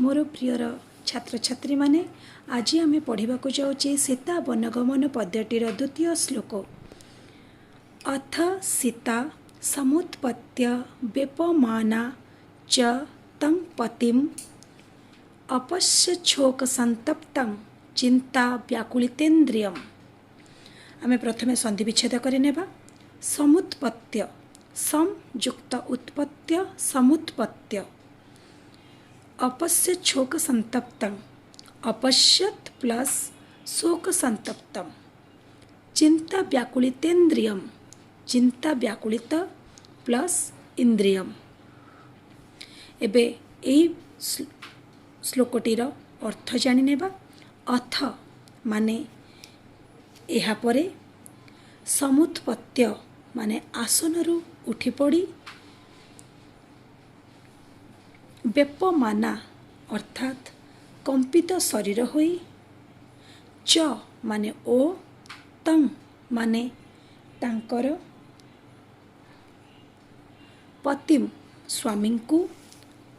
ମୋର ପ୍ରିୟର ଛାତ୍ରଛାତ୍ରୀମାନେ, ଆଜି ଆମେ ପଢ଼ିବାକୁ ଯାଉଛେ ସୀତା ବନଗମନ ପଦ୍ୟଟିର ଦ୍ୱିତୀୟ ଶ୍ଲୋକ। ଅଥ ସୀତା ସମୁତ୍ପତ୍ୟ ବେପମାନା ଚ ତଂ ପତିମ୍ ଅପଶ୍ୟଛୋକ ସନ୍ତପ୍ତଂ ଚିନ୍ତା ବ୍ୟାକୁଳିତେନ୍ଦ୍ରିୟମ୍। ଆମେ ପ୍ରଥମେ ସନ୍ଧି ବିଚ୍ଛେଦ କରିନେବା। ସମୁତ୍ପତ୍ୟ, ସମ୍ ଯୁକ୍ତ ଉତ୍ପତ୍ୟ, ସମୁତ୍ପତ୍ୟ। ଅପଶ୍ୟ ଛୋକ ସନ୍ତପ୍ତଂ, ଅପଶ୍ୟତ୍ ପ୍ଲସ୍ ଶୋକ ସନ୍ତପ୍ତମ୍। ଚିନ୍ତା ବ୍ୟାକୁଳିତେନ୍ଦ୍ରିୟମ୍, ଚିନ୍ତା ବ୍ୟାକୁଳିତ ପ୍ଲସ୍ ଇନ୍ଦ୍ରିୟମ୍। ଏବେ ଏହି ଶ୍ଲୋକଟିର ଅର୍ଥ ଜାଣିନେବା। ଅଥ ମାନେ ଏହାପରେ, ସମୁତ୍ପତ୍ୟ ମାନେ ଆସନରୁ ଉଠି ପଡ଼ି, ବେପମାନା ଅର୍ଥାତ୍ କମ୍ପିତ ଶରୀର ହୋଇ, ଚ ମାନେ ଓ, ତଂ ମାନେ ତାଙ୍କର, ପତିମ୍ ସ୍ୱାମୀଙ୍କୁ,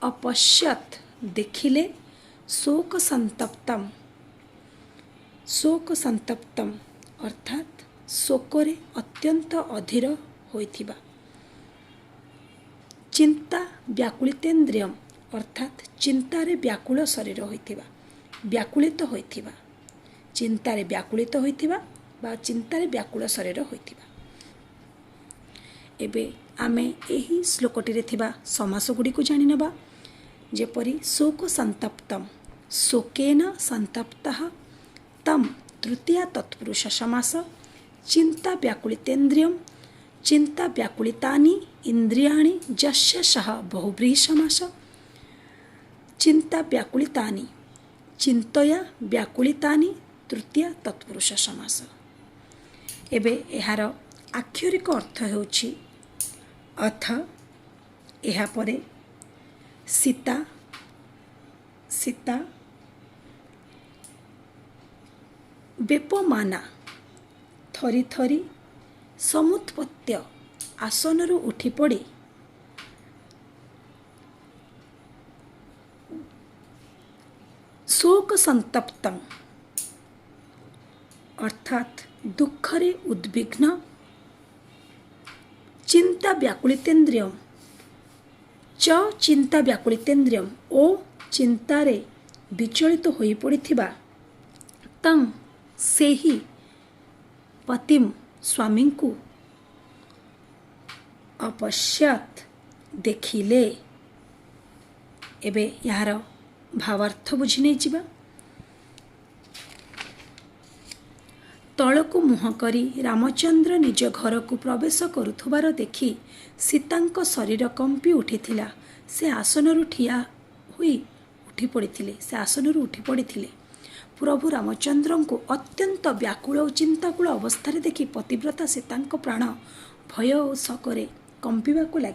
ଅପଶ୍ୟତ୍ ଦେଖିଲେ, ଶୋକ ସନ୍ତପ୍ତମ୍, ଶୋକ ସନ୍ତପ୍ତମ୍ ଅର୍ଥାତ୍ ଶୋକରେ ଅତ୍ୟନ୍ତ ଅଧୀର ହୋଇଥିବା, ଚିନ୍ତା ବ୍ୟାକୁଳିତେନ୍ଦ୍ରିୟମ୍ ଅର୍ଥାତ୍ ଚିନ୍ତାରେ ବ୍ୟାକୁଳ ଶରୀର ହୋଇଥିବା, ବ୍ୟାକୁଳିତ ହୋଇଥିବା, ଚିନ୍ତାରେ ବ୍ୟାକୁଳିତ ହୋଇଥିବା ବା ଚିନ୍ତାରେ ବ୍ୟାକୁଳ ଶରୀର ହୋଇଥିବା। ଏବେ ଆମେ ଏହି ଶ୍ଲୋକଟିରେ ଥିବା ସମାସ ଗୁଡ଼ିକୁ ଜାଣିନେବା। ଯେପରି ଶୋକ ସନ୍ତପ୍ତମ୍, ଶୋକେନ ସନ୍ତପ୍ତଃ, ତମ୍ ତୃତୀୟା ତତ୍ପୁରୁଷ ସମାସ, ଚିନ୍ତା ବ୍ୟାକୁଳିତେନ୍ଦ୍ରିୟମ୍, ଚିନ୍ତା ବ୍ୟାକୁଳିତାନି ଇନ୍ଦ୍ରିୟାଣି ଯସ୍ୟ ସହ ବହୁବ୍ରୀହି ସମାସ, ଚିନ୍ତା ବ୍ୟାକୁଳିତାନି ଚିନ୍ତୟା ବ୍ୟାକୁଳିତାନି ତୃତୀୟା ତତ୍ପୁରୁଷ ସମାସ। ଏବେ ଏହାର ଆକ୍ଷରିକ ଅର୍ଥ ହେଉଛି ଅଥ ଏହାପରେ, ସୀତା ସୀତା, ବେପମାନା ଥରି ଥରି, ସମୁତ୍ପତ୍ୟ ଆସନରୁ ଉଠି ପଡ଼ି, ଶୋକ ସନ୍ତପ୍ତଂ ଅର୍ଥାତ୍ ଦୁଃଖରେ ଉଦ୍ବିଗ୍ନ, ଚିନ୍ତା ବ୍ୟାକୁଳିତେନ୍ଦ୍ରିୟମ୍ ଚ ଚିନ୍ତା ବ୍ୟାକୁଳିତେନ୍ଦ୍ରିୟମ୍ ଓ ଚିନ୍ତାରେ ବିଚଳିତ ହୋଇପଡ଼ିଥିବା, ତଂ ସେହି, ପତିମ୍ ସ୍ୱାମୀଙ୍କୁ, ଅପଶ୍ୟତ୍ ଦେଖିଲେ। ଏବେ ଏହାର ଭାବାର୍ଥ ବୁଝି ନେଇଯିବା। ତଳକୁ ମୁହଁ କରି ରାମଚନ୍ଦ୍ର ନିଜ ଘରକୁ ପ୍ରବେଶ କରୁଥିବାର ଦେଖି ସୀତାଙ୍କ ଶରୀର କମ୍ପି ଉଠିଥିଲା। ସେ ଆସନରୁ ଠିଆ ହୋଇ ଉଠି ପଡ଼ିଥିଲେ, ସେ ଆସନରୁ ଉଠି ପଡ଼ିଥିଲେ। ପ୍ରଭୁ ରାମଚନ୍ଦ୍ରଙ୍କୁ ଅତ୍ୟନ୍ତ ବ୍ୟାକୁଳ ଓ ଚିନ୍ତାକୁଳ ଅବସ୍ଥାରେ ଦେଖି ପତିବ୍ରତା ସୀତାଙ୍କ ପ୍ରାଣ ଭୟ ଓ ଶୋକରେ କମ୍ପିବାକୁ ଲାଗିଲା।